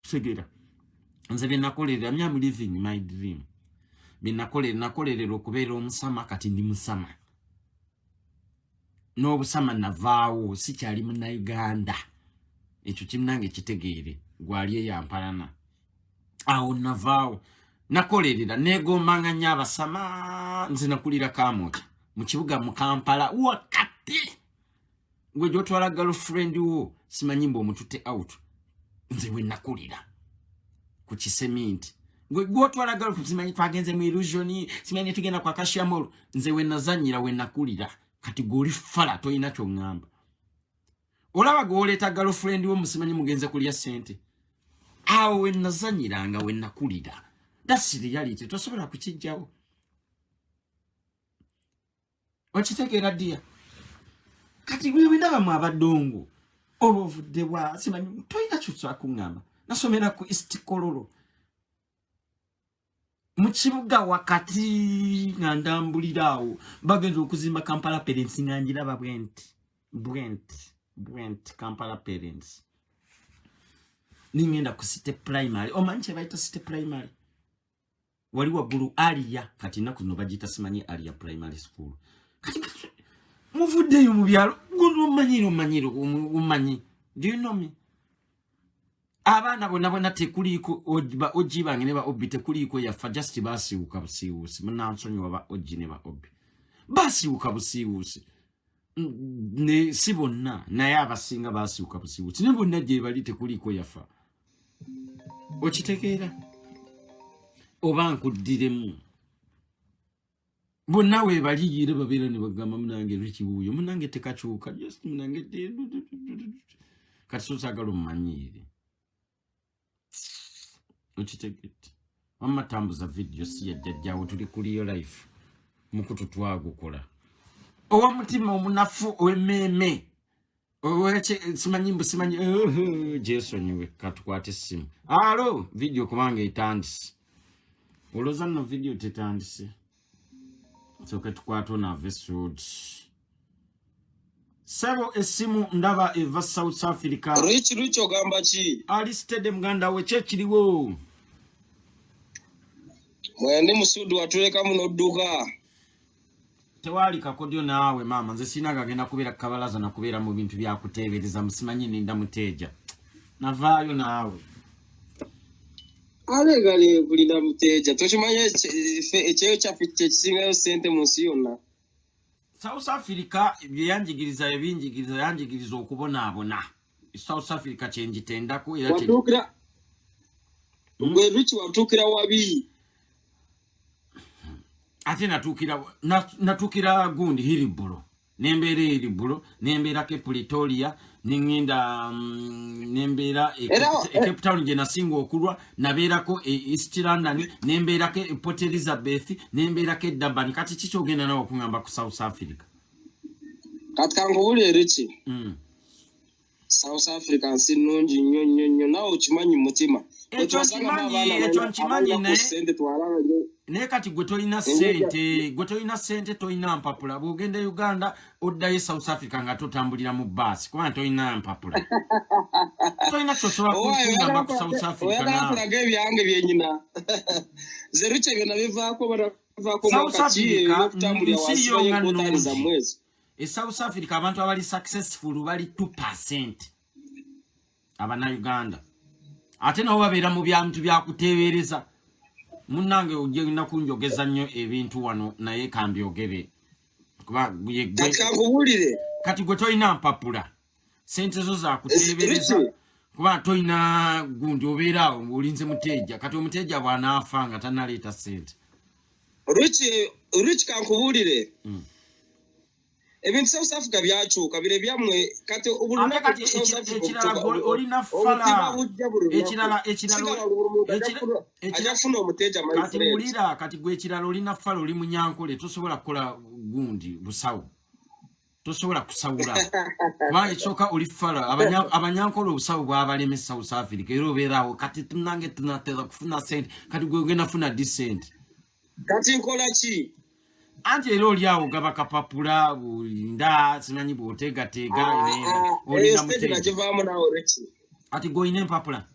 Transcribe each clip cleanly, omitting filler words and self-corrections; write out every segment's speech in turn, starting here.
Kitegeera, nze byenakolerera, me am living my dream. Byenakolerera, nakolerera okubeera omusama, kati ndi musama n'obusama navaawo, sikyali Munnayuganda. Ekyo kimunange kitegeere, gwali eyampalana awo navaawo. Nakolerera, negombanga nnyo abasama. Nze nakulira Kamwokya mu kibuga mu Kampala wakati, gwe gyotwala girlfriend wo, simanyi mbu omutute out. Nze bwe nakulira ku kiseminti, gwe gwotwala girlfriend, simanyi twagenze mu Illusion, simanyi tugenda kwa Kashamol. Nze we nazanyira, we nakulira. Kati gwoli fala, tolina kyoŋŋamba. Olaba gweoleeta girlfriend wo, musimanyi mugenze kulya sente. Awo we nazanyiranga, we nakulira. That's reality, tosobola kukijjawo. Okitegeera ddiya? Kati wewendaba mu abadongo oba ovudde wa, simanyi, tolina kyosobola kuŋŋamba. Nasomera ku East Kololo mu kibuga wakati, nga ndambulira awo bagenza okuzimba Kampala Parents, nga njiraba bwenti bwenti bwenti Kampala Parents. Ningenda ku City Primary. Omanyi kye bayita City Primary? Wali waggulu Aliya, kati ennaku zino bagiyita simanyi Aliya Primary School. Kati muvuddeyo mu byalo, omanyire, omanyire, omanyi, do you know me? Abaana bonna bonna tekuliiko ba OG bange ne ba OB, tekuliiko yafa, just basiiwuka busiiwuusi. Munansonyiwa ba OG ne ba OB, basiiwuka busiiwuusi. Ne si bonna, naye abasinga basiiwuka busiiwuusi, ne bonna gye bali tekuliiko yafa. Okitegeera oba nkuddiremu? Bonna weebali era babeera ne bagamba, "Munange lwekiwuuyo, munange tekakyuka, just munange." Kati sosaagala omumanyiire, okitegedde? Wamma tambuza vidiyo, si yajjajjawo, tuli ku real life, mukutu twagukola. Owomutima omunafu, ow'emmeeme, simanyi mbu simanyi, gyesonyiwe. Katukwate essimu. Alo, vidiyo kubanga etandise. Olowooza nno vidiyo tetandise? Sooke tukwate onaava esuudi. Sebo, essimu ndaba eva South Africa. Rich, Rich, ogamba ki? Ali steady, muganda we, kyekiriwo? Mwendi musudu, watulekamu n'odduka. Tewali kakodyo naawe maama. Nze sirina gagenda kubeera kabalaza nakubeera mu bintu byakuteebereza, musimanyi ninda muteeja, navaayo naawe. Ale gali kulinda muteeja, tokimanyi ekyeyo kyaffe kyekisingayo ssente mu nsi yonna. South Africa byeyanjigiriza, ebinjigiriza, yanjigiriza okubonaabona. South Africa kyenjitendako era Watuukira gwe Rich, watuukira wabi. Ate natuukira gundi Hillbrow, nembeera Hillbrow, nembeerako e Pretoria, neŋŋenda nembeera e e Cape Town gye nasinga okulwa, nabeerako e East London, nembeerako e Port Elizabeth, nembeerako e Durban. Kati kikyogenda nawe okuŋŋamba ku South Africa? Kati kankubuulire, Rich. South Africa nsi nnungi nnyo nnyo nnyo, naawe okimanyi mu mutima. Ekyo nkimanyi, ekyo nkimanyi, naye sente twalaba nnyo. Naye kati gwe tolina sente, gwe tolina sente, tolina mpapula. Bw'ogenda e Uganda, oddayo e South Africa nga totambulira mu baasi, kubanga tolina mpapula, tolina kyosobola kugamba ku South Africa. Oyagala naawe. Kulaga ebyange byenyina ze Rich, ebyo nabivaako, banabivaako. South Mwaka ki? Africa, Okutambulira nsi wansi yo nga y'enkotaani nnungi. zammwe ezo. E South Africa abantu abali successful bali 2% Abannayuganda, ate nabo babeera mu byantu byakuteebereza. Munnange, ojja kunjogeza nnyo ebintu wano, naye kambyogere kuba Kati kankubuulire. Kati gwe tolina mpapula, sente zo zakuteebereza. Richie. Kuba tolina gundi, obeera awo olinze muteeja. Kati omuteeja bw'anaafa nga tanaleeta sente? Rich, Rich, kankubuulire. Ebintu South Africa byakyuka, bire byammwe kati buli Ate lunaku kati South Africa ekirala okutuuka gwe olina obutima fala. bujja buli lunaku. Ekirala Sigala buli muntu ajja kufuna omuteeja, my Kati friend. wulira, kati gwe ekirala olina fala, oli munyankole, tosobola kukola gundi busawo, tosobola kusawula, kubanga ekisooka oli fala. Abanyankole obusawo bwabalema e South Africa, era obeeraawo kati tunange tunatera kufuna sente. Kati gwe ogenda funa di sente? Kati nkola ki? Anti era oli awo gaba kapapula nda, simanyi bw'oteegateega. Ah, ah, eyo Olinda stage muteeja. Nagivaamu naawe, Rich. Ati gwe olina empapula?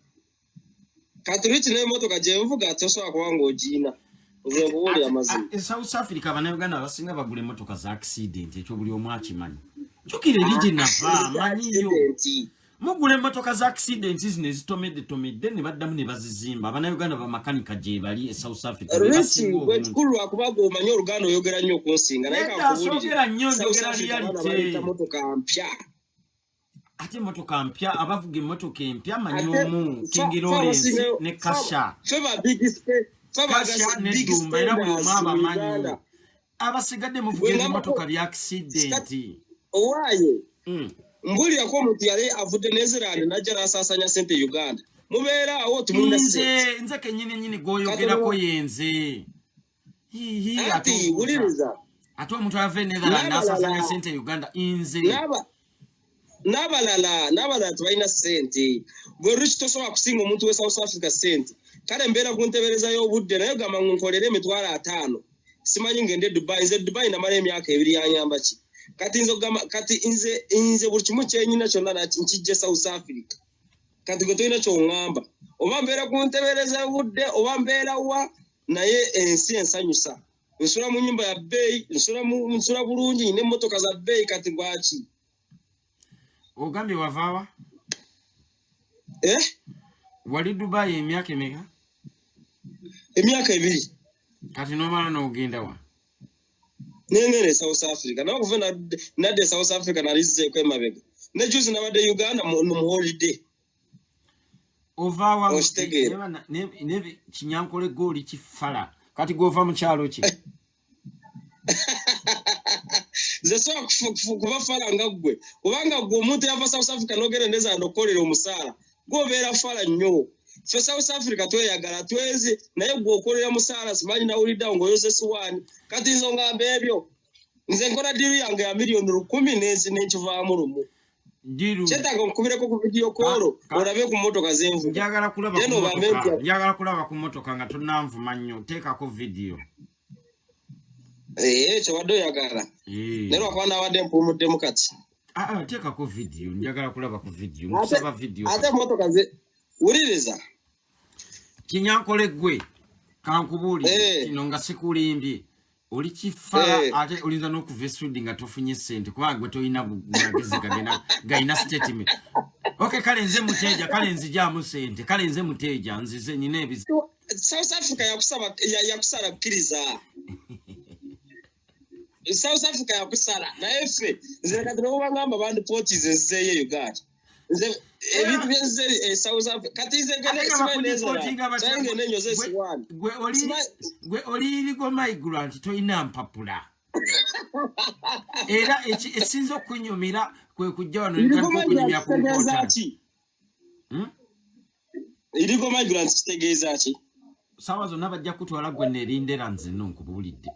Kati Rich, n'emmotoka gyenvuga tosobola kuba ng'ogiina. Nze nkubuulira amazima. E South Africa Abannayuganda abasinga bagula emmotoka za accident, ekyo buli omu akimanyi. Jjukira eri gye nava, manyiyo. Accident. Mugula emmotoka za accident zino ezitomedde tomedde ne baddamu ne bazizimba. Abannayuganda bamakanika gye bali e South Africa be Rich, basinga gwe obungi. kikulu lwakuba gwe omanyi Oluganda, oyogera nnyo okunsinga, naye Nedda, kankubuulire. soogera nnyo, South njogera Africa abaana reality. baleeta motoka mpya. Ate emmotoka mpya, abavuga emmotoka empya manyi Ate omu, King fe Lawrence abasingayo ne Kasha. Fe ba big fe ba Kasha ne big Ddumba, era buli omu spenders mu abamanyi. Uganda. Abasigadde muvuga Bwe ngamba ebimotoka bya accident. Owaaye, mbulirako, omuntu yali avudde Netherland najja n'asaasanya sente Uganda, mubeera awo timulina sente. Nze kennyini nyini gwoyogerako yenze. Hihi, ate Ati obuuza. wuliriza. Ate omuntu ava e Netherland N'abalala. n'asaasanya sente e Uganda, nze. N'abalala tebalina ssente. Gwe Rich, tosobola kusinga omuntu we South Africa ssente. Kale mbeera ku ntebereza y'obudde, naye gamba ngu nkolere 50,000, simanyi ngende Dubai. Nze Dubai namala emyaka 2, yanyamba ki? Kati nze ogamba, kati nze buli kimu kyenyina kyonna nkijje South Africa. Kati gwe tolina kyoŋŋamba, oba mbeera ku ntebereza y'obudde oba mbeera wa, naye ensi ensanyusa. Nsula mu nyumba ya bbeeyi, nsula bulungi, nyina emmotoka za bbeeyi. Kati lwaki? Ogambye wavaawa? Eh? Wali Dubai emyaka emeka? Emyaka 2. Kati n'omala n'ogenda wa? Nengenda e South Africa, naye okuva nadde e South Africa nalizzeeko emabega. Ne juzi nabadde Uganda mu holiday. Ovaawa? Okitegeera. Kinyankole gooli kifala. Kati gwova mu kyalo ki? Nze sobola kuba fala nga ggwe, kubanga ggwe omuntu yava South Africa n'ogenda Netherland okukolera omusaala, gwe obeera fala nnyo. Ffe South Africa tweyagala twezi, naye gwe okolera musaala. Simanyi nawuliddeawo ng'oyoza esiwaani. Kati nze ngamba ebyo, nze nkola deal yange ya miliyoni 100 nenkivaamu lumu. Deal. Kyetaaga nkubireko ku video call olabe ku motoka zenvuga. Njagala kulaba ku Then ogambe motoka. Njagala kulaba ku motoka nga tonanvuma nnyo, teekako video. Ee, kyobadde oyagala. Eh. Naye lwakuba naabadde mpumuddemu kati. Ah, ah, teekako video, njagala kulaba ku video, nkusaba video. Ate emotoka ze, wuliriza. Kinyankole gwe, kankubuulire kino nga sikulimbye, oli kifala. Ate oyinza n'okuva esudi nga tofunye sente, kubanga gwe tolina magezi gagenda galina statement. Okay, kale nze muteeja, kale nzijaamu sente, kale nze muteeja, nzize nyina ebizibu. South Africa yakusaba yakusala kkiriza. South Africa yakusala, naye ffe, nze kati nobangamba bandipootize nzizeeyo e Uganda. Nze ebintu byenzize e South Africa, kati nze Ate nga bakudeportinga batya? ngende enyoze esiwaani. Gwe oli illegal migrant, tolina mpapula. Era ekisinza okunyumira kwe kujja wano netandika okunyumya ku Kitegeeza nkootana. ki? Illegal migrant kitegeeza ki? Saawa zonna bajja kutwala. Gwe nerindera, nze no nkubuulidde.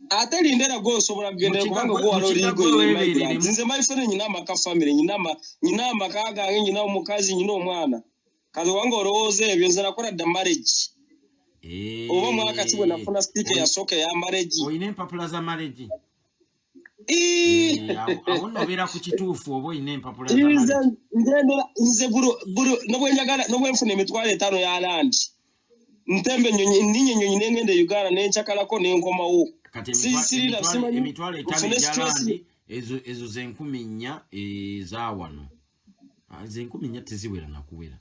Ate lindera, gwe osobola kugenda kubanga gwe wali Mukiga oligo gwe weebereremu. migrant. Nze my friend, nyina amaka, family, nyina amaka gange, nyina omukazi, nyina omwana. Kati wange olowooza ebyo, nze nakola dda marriage. Oba mwaka ki bwe nafuna sticker yasooka eya marriage. Olina empapula za marriage? Ii! Awo nno obeera ku kituufu, oba olina empapula za Nze marriage. ngendera, nze bulu nobwenjagala nobwenfuna 50,000 ya land, ntembe ennyonyi, nninnya ennyonyi nengenda e Uganda nencakalako nenkomawo. Kati Sirina, simanyi 50,000 nfune egya stress. land, ezo ze 4,000 eza wano. Ah, ze 4,000 teziwera nakuwera.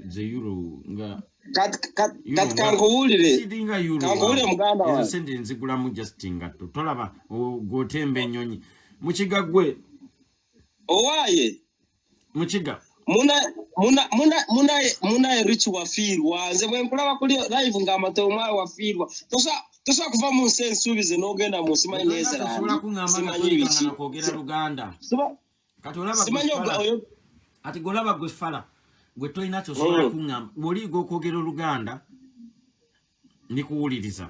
Ze euro nga Kati euro kati kankubuulire. Siringa euro Kankubuulire, wange. muganda Ezo wange. sente nzigulamu just ngatto. Tolaba gw'otemba ennyonyi mukiga gwe. Owaaye. Mukiga. Muna muna muna muna muna Rich, wafiirwa. Nze bwe nkulaba kuli live ng'amata omwayi, wafiirwa. Tosobola kuva mu nsi ensuubize n'ogenda mu nsi manyi Tosobola Netherland, kuŋŋamba nga simanyi toyiganga biki. nakwogera Luganda. Kati olaba gwe Simanyi fala. Ati golaba gwe fala, gwe tolina kyosobola kuŋŋamba. Bw'oliyiga okwogera Oluganda ndikuwuliriza.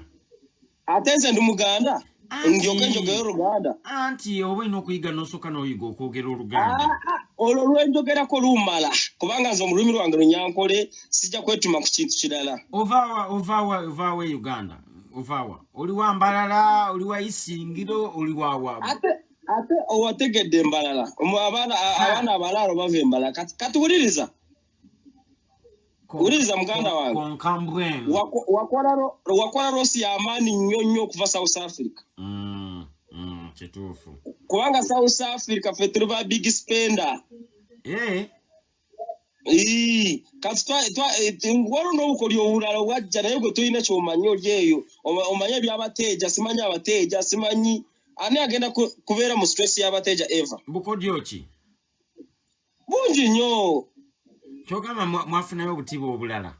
Ate nze ndi Muganda, ndyoke njogere Oluganda? Anti oba olina okuyiga, n'osooka n'oyiga okwogera Oluganda. Ah, ah, olwo lwenjogerako lumala, kubanga nze omulumi lwange Lunyankole, sijja kwetuma ku kintu kirala. Ovaawa? Ovaawa? Ovaawa e Uganda? Ovaawa? Oli wa Mbalala, oli wa Isingiro, oli wawa? Ate owategedde embalala. Abaana abalaalo bava embalala. Kati wuliriza. Wuliriza muganda wange. Konkambwenu. Wakola loss y'amaanyi nnyo nnyo okuva South Africa. Kituufu. Kubanga South Africa ffe tuli ba big spender. Ii, kati waliwo n'obukolyo obulala obwajja, naye gwe tolina kyomanyi oli eyo. Omanyi ebyabateeja, simanyi abateeja, simanyi ani agenda kubeera mu stress y'abateeja eva. Bukodyo ki? Bungi nnyo. Kyogamba mwafunayo obutiba obulala?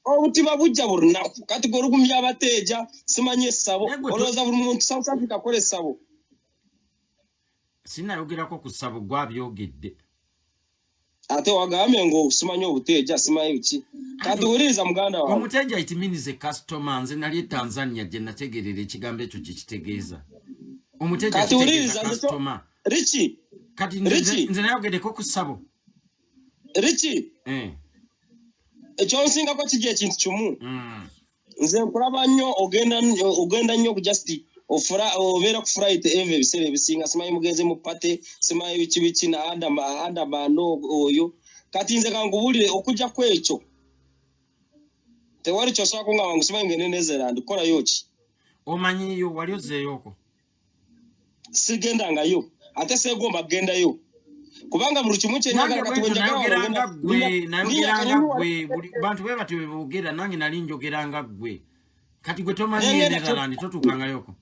Obutiba bujja buli lunaku. Kati gwe olugumya abateeja, simanyi essabo. Naye gwe Olowooza buli muntu South Africa akola essabo? Sinayogerako ku ssabo, gwabyogedde. Ate wagambye ngo simanyi obuteeja, simanyi biki. Kati wuliriza muganda wange. Omuteeja, it means a customer. Nze nali e Tanzania gye nategeerera ekigambo ekyo kye kitegeeza. Omuteeja Kati kitegeeza wuliriza, customer. Riki, Kati Riki. nze nayogeddeko ku ssabo. Riki, ekyonsingako kijja ekintu kimu. Nze nkulaba nnyo ogenda nnyo ku just ofura obeera ku flight eva ebiseera ebisinga, simanyi mugenze mu party, simanyi biki biki na Adam Adam ano oyo. Kati nze kankubuulire, okujja ku ekyo tewali kyosobola kungamba ngu simanyi ngende Netherland kukolayo ki. Omanyiyo wali ozzeeyooko? Sigendangayo, ate seegomba kugendayo kubanga buli kimu Nange kyenjagala kati bwentyo bwe njagala wano nayogeranga ggwe, nayogeranga linnya ggwe. Buli bantu bwe batyo bwe boogera, nange nali njogeranga ggwe. Kati gwe tomanyi Nengenda Netherland, totuukangayoko?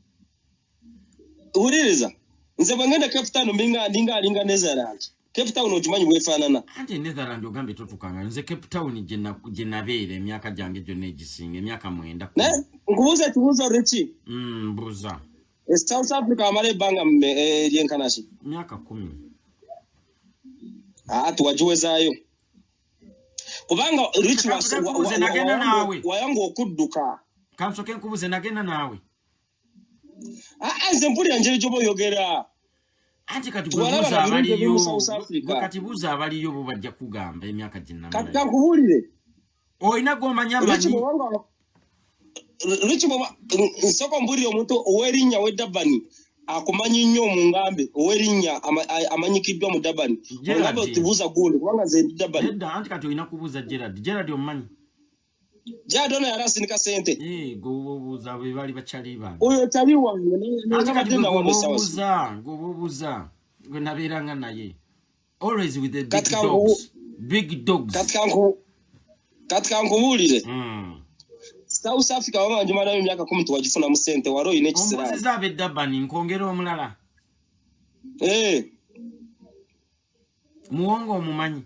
Wuliriza, nze bwe ngenda Cape Town mbinga ndinga alinga Netherland. Cape Town ogimanyi bwefaanana? Anti Netherland ogambye totuukangayo. Nze Cape Town gye nabeera emyaka gyange gyonna egisinga, emyaka 9. Naye nkubuuza ekibuuzo, Riki. Mbuuza. E South Africa wamala ebbanga eryenkana ki? Myaka 10. Aa, tuwagiwezaayo kubanga Riki Kansoke nkubuuze, nagenda naawe? wayanga okudduka. Kansoke nkubuuze, nagenda naawe? Aa, nze mpulira njeri gyoba oyogera. Anti kati gwe Tuwalaba buuza na birungi ebiri abaliyo. mu South Africa. Gwe kati buuza abaliyo, bo bajja kugamba emyaka gye Kati namalayo. kankubuulire. Olina gw'omanyi Riki, amanyi? bw'obanga Riki, bw'oba nsooka ombuulire omuntu ow'erinnya w'e Durban akumanyi nnyo, mu ngambe ow'erinnya amanyikiddwa mu Durban. Gerard. Mungambe otibuuza gundi kubanga nze ndi Durban. Nedda, anti kati olina kubuuza Gerard. Gerard omumanyi? Gerard ono yali asindika ssente. Eh, gwe obuuza bwe bali bakyali bange. Oyo tali wange. Anti kati Nabadde gwe nawo essaawa gwe obuuza gwe nabeeranga naye always with the big Kati dogs, big dogs. Kati kankubuulire. South Africa waba njimalayo emyaka 10 tewagifunamu ssente, wali olina ekisiraani. Ombuuziza ab'e Durban, nkwongera omulala. Eh. Muwongo omumanyi?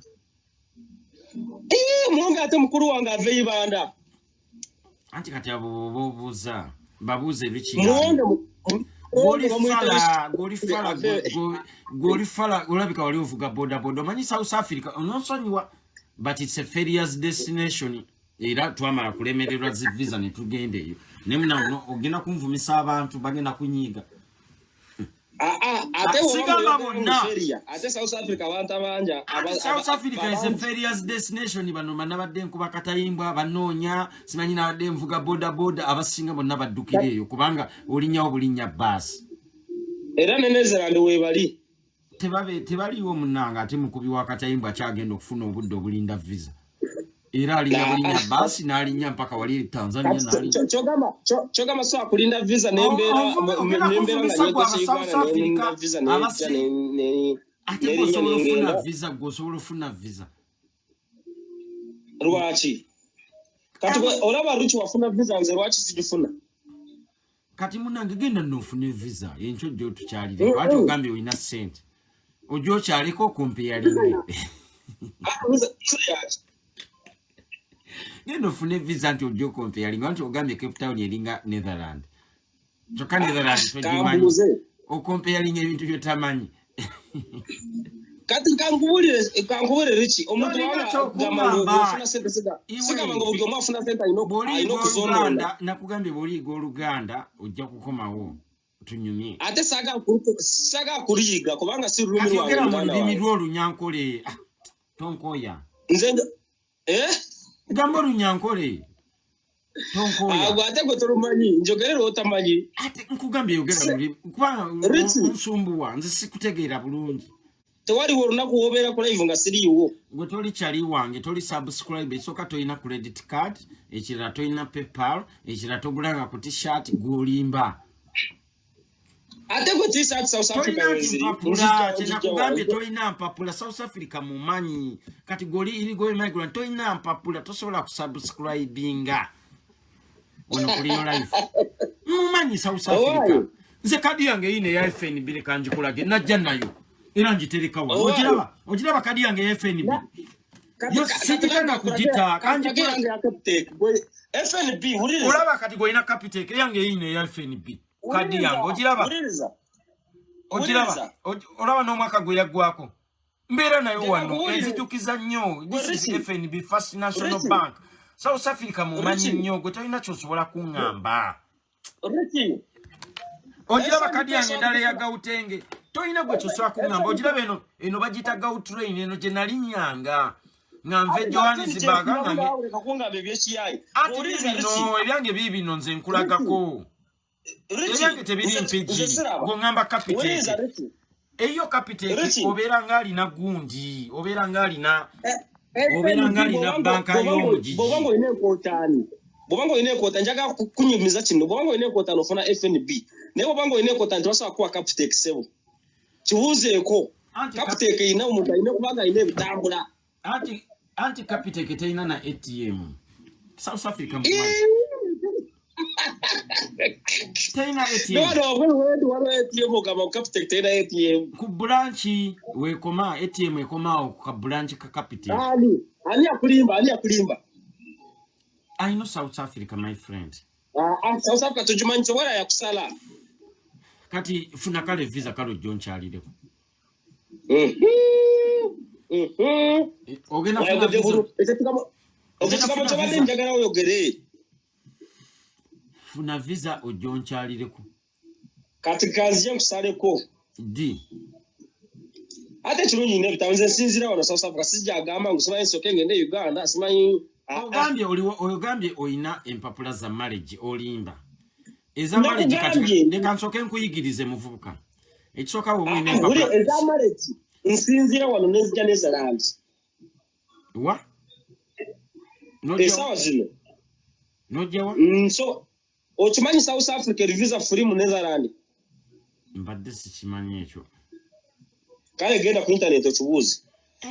Eh, Muwongo ate mukulu wange ava e Ibanda. Anti kati abo b'oba obuuza, babuuze biki. Muwonge Gwoli bamuyita fala, gwoli fala, gwoli fala, olabika wali ovuga boda boda. Omanyi South Africa, ononsonyiwa, but it's a failures destination. Era twamala kulemererwa zi visa ne tugenda eyo. Ne muna ogenda kunvumisa, abantu bagenda kunyiiga. Ah, ah, ate Ah, bw'oba sigamba ng'oyogera bonna. mu failure, ate South Africa abantu abanja Ate South Africa is a failures destination. Bano banabadde nkuba katayimbwa banoonya, simanyi nabadde nvuga boda boda, abasinga bonna baddukira eyo kubanga olinnyawo bulinnya baasi. Era ne Netherland weebali. Tebabe tebaliiwo munnange, ate mukubi wa katayimbwa akyagenda okufuna obudde obulinda visa, era alinnya bulinnya baasi n'alinnya mpaka wali e Tanzania Kati n'alinnya. Kyogamba so akulinda visa nembeera Ogenda nembeera nga kunvumisa gwe neekosa aba South Uganda Africa, neninda visa nejja ate gwe nerinnya osobola okufuna nengenda. visa, gwe osobola okufuna visa. Lwaki kati olaba Ruki wafuna visa, nze lwaki sigifuna? Kati munange genda nofune visa enkyo ojja otukyalireko, ate ogambye olina ssente, ojja okyaleko okumpi yalinye. Ah, visa yaki? Genda ofune visa nti ojja okumpi yalinga, nti ogambye Cape Town eringa Netherland, kyokka Netherland togimanyi. Kambuuze. Okompeyalinga ebintu byotamanyi. Kati kankubuulire Riki, omuntu Tolina waba ky'okugamba. gamba ngu ofuna sente, Iwe. sigamba nga buli omu afuna sente alina Bw'oliyiga alina okuzonoona. Oluganda, nakugambye, bw'oliyiga Oluganda ojja kukomawo tunyumye. Ate saagala kuliyiga kubanga si lulimi Kati lwange, yogera mu muganda lulimi wange. lw'Olunyankole. Ah, tonkooya. Nze eh? Gamba Olunyankole, tonkooya. Agwo ate gwe tolumanyi, njogere lwotamanyi. Ate nkugambye yogera lulimi kubanga Richie. nsumbuwa, nze sikutegeera bulungi. Tewaliwo olunaku wobeera ku live nga siriiwo. Gwe toli kyali wange, toli subscribe. Esooka tolina credit card, ekirala tolina PayPal, ekirala togulanga ku T-shirt. Gwolimba. Ate gwe T-shirt South Africa Tolina nti wenziri. mpapula. Kyenakugambye, tolina mpapula. South Africa mumanyi kati goli illegal immigrant, tolina mpapula, tosobola kusubscribinga wano kuli yo life. Mumanyi South Africa. Owaayo. Nze kadi yange yine eya FNB, leka ngikulage. Najja nayo era ngitereka wano. Owaayo. Ogiraba? Ogiraba kadi yange eya FNB? Yo sigigana kugita. FNB, wuliriza. Olaba kati gwolina Capitec, eyange yine eya FNB, kadi yange ogiraba? Wuliriza. Ogiraba? Wuliriza. Olaba n'omwaka gwe yaggwako, mbeera nayo wano. Wuliriza. Enzijukiza nnyo. This is Richie. FNB, First National Richie. Bank. South Africa mumanyi Richie. nnyo. Gwe tolina kyosobola kuŋŋamba. Ricky. Ogiraba FNB kadi yange endala eya esobola- Gauteng? Tolina gwe kyosobola kuŋŋamba. Ogiraba eno? Eno bagiyita Gautrain. Eno gye nalinyanga nga nva e Johannesburg nga Kakungamba ebyekiyayi. Ati Wuliriza, bibino ebyange, biibino nze nkulagako. Ricky. Ebyange tebiri Nze mpigi. siraba. Gweŋŋamba Wuliriza, Capitec. Ricky. Eyo Capitec Ricky. obeera ng'alina gundi, obeera ng'alina banka y'omugigi. Bw'oba ng'olina enkotaani, bw'oba ng'olina enkoota, njagala kunyumiza kino. Bw'oba ng'olina enkotaani ofuna FNB, naye bw'oba ng'olina enkotaani tebasobola kuwa Capitec, ssebo. Kibuuzeeko. Anti Capitec erina omuntu alina kubanga alina ebitambula. Anti Capitec terina na ATM. South Africa mumanyi terina ATM. Nowano wabweru wendi waliwo ATM, ogamba ku Capitec terina ATM. Ku branch wekoma ATM, ekomaawo ku ka branch ka Capitec. Ani ani akulimba? Ani akulimba? I know South Africa, my friend. Ah, ah, South Africa tugimanyi, tewera yakusala. Kati funa kale visa, kale ojjo nkyalireko. Ogenda funa Wayogedde visa. ekyo kigambo, ekyo Ogenda kigambo funa kyobadde visa. njagala oyogere. Funa visa ojjo nkyalireko. Kati kanzije nkusaleko. Ddi? Ate ekirungi nina ebitabo, nze nsinziira wano South Africa, sijja agamba ngu simanyi nsooke ngende e Uganda, simanyi. Ah, ah. Ogambye oliwo, ogambye oyina empapula za marriage, olimba. Eza marriage kati Nakugambye. leka nsooke nkuyigirize, muvubuka. Ekisooka bw'oba oyina Ah, ah, wuli empapula eza marriage nsinziira wano nenzija Netherlands. Wa Nojja- Essaawa zino. Nojja wa? So okimanyi South Africa eri visa free mu Netherland? Mbadde sikimanyi ekyo. Kale genda ku internet okibuuze.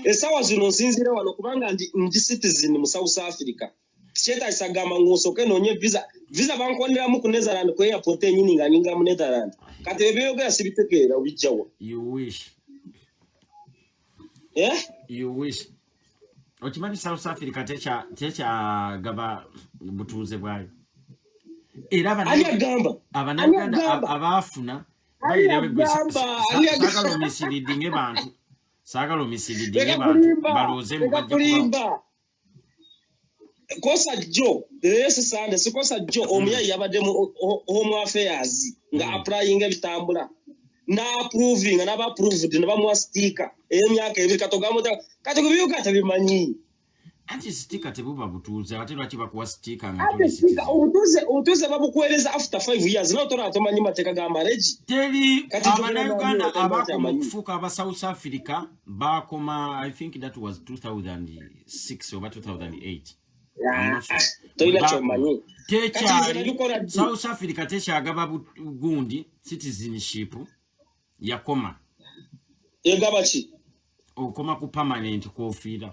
Essaawa zino nsinziira wano kubanga ndi citizen mu South Africa, kyetagisa gamba ngu nsooke noonye visa. Visa bankonderamu ku Netherland, ku airport enyini nga nyingira mu Netherland. Kati ebyogera sibitegeera, obijjawa? You wish. Eh? You wish. Okimanyi South Africa tekyagaba butuuze bwayo era Ani agamba? Ani Abannayuganda agamba? abaafuna Ani bayirawe gwe. agamba? Ani agamba? Saagala omisleadinge bantu, saagala omisleadinge Leka bantu kulimba. balowooze mbu Leka bajja kuba kulimba. Kosa jjo leero Sande, sikosa jjo, omuyayi yabadde mu Home Affairs nga applying ebitambula n'approvinga, n'aba approved ne bamuwa sticker ey'emyaka 2. Kati ogamba otya? Kati ku byuka tebimanyi. Anti sticker tebuba butuuze. Ate lwaki bakuwa sticker nga Ate toli sticker, citizen? Obutuuze babukuweereza after 5 years. Nawe tolaba, tomanyi mateeka ga marriage. Teri. Kati njogera Abannayuganda nani? abakoma Amanyi. okufuuka aba South Africa bakoma, I think that was 2006 oba 2008. I'm not sure. Tolina Bwe kyomanyi. Kati nze tekyali nabikola ddi? South Africa tekyagaba gundi citizenship, yakoma. Egaba ki? Okoma ku permanent kwofiira,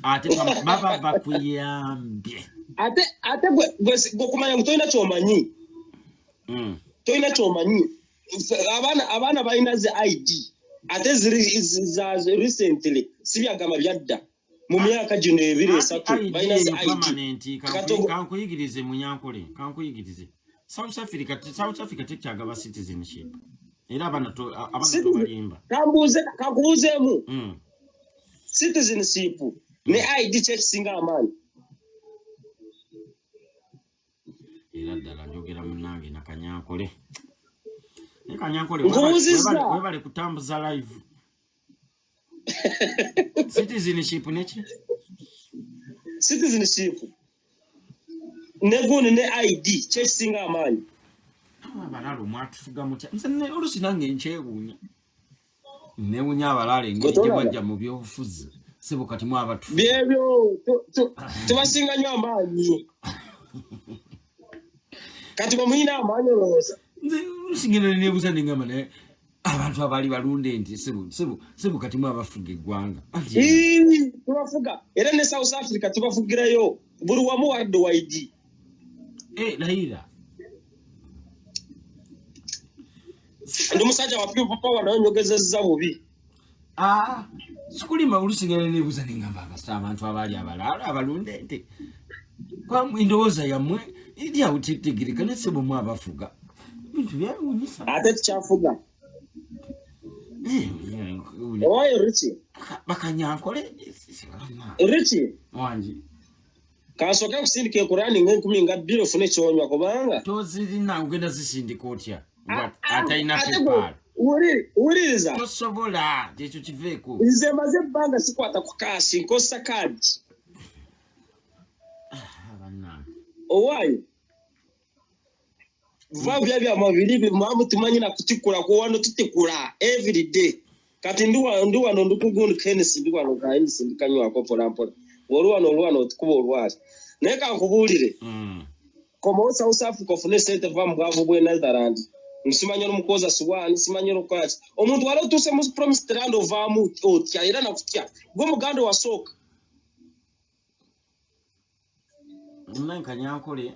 ate baba bakuyambye. Ate gwe kumanya ngu tolina kyomanyi. Tolina kyomanyi. Abaana balina zi ID, ate ziri za recently, si byagamba byadda mu myaka gino 2, 3. ID Balina zi eyo ID. permanent. Kankuyigirize, munyankole, kankuyigirize. South Africa tekyagaba citizenship era abaana tobalimba. Kambuuze, kankubuuzeemu. Citizenship ne ID, ki ekisinga amaanyi? Era ddala njogera munnange nakanyankole, naye Kanyankole, Nkubuuzizza. webale kutambuza live. Citizenship neki? Citizenship ne gundi ne ID, ki ekisinga amaanyi? Abalalo mwatufuga mutya? Nze oluusi nange nkyewuunya. Newunya abalaalo engeri gye bajja mu byobufuzi sebo kati mwabatu byebyo tubasinga nnyo amaanyi. Kati bwe mulina amaanyi olowooza nze nsigenda nebuuza nengamba naye abantu abaali balunda ente sebo sebo sebo kati mwabafuga eggwanga. Tubafuga era ne South Africa tubafugirayo buli wamu wadde waidi. Layira ndi musajja wa people power naye nyogezezza bubi. Sikulima olusigala nebuuza nengamba abasa abantu abaali abalaalo abalunda ente endowooza yammwe eri awo tetegereka ne sebo mwabafuga bintu byewunyisa. Ate tukyafuga. Owaye Richi. Bakanyankole. Richi. Wangi. Kansooke kusindika ekurani ng'enkumi nga bbiri ofune kyonywa kubanga. Tozirina ogenda zisindika otya? Atalina PayPal. Wuliriza. Tosobola ekyo kiveeko. Nze maze ebbanga sikwata ku kaasi nkozesa kaadi. Owaaye. Va bya bya mabiri mpamvu tumanyi na kutikula ko wano tutikula every day. Kati ndi wano ndi kugundi Kenisi ndi wano ka Kenisi ndi kanywako mpola mpola. Olwano olwano otukuba olwali. Naye kankubuulire. Komawo South Africa ofune ssente va mu bwavu bw'e Netherland. Nsimanyi olumukoza suwaani, simanyi olukola ki. Omuntu wali otuuse mu promised land ovaamu otya era nakutya. Gwe muganda wasooka. Nkanyankole.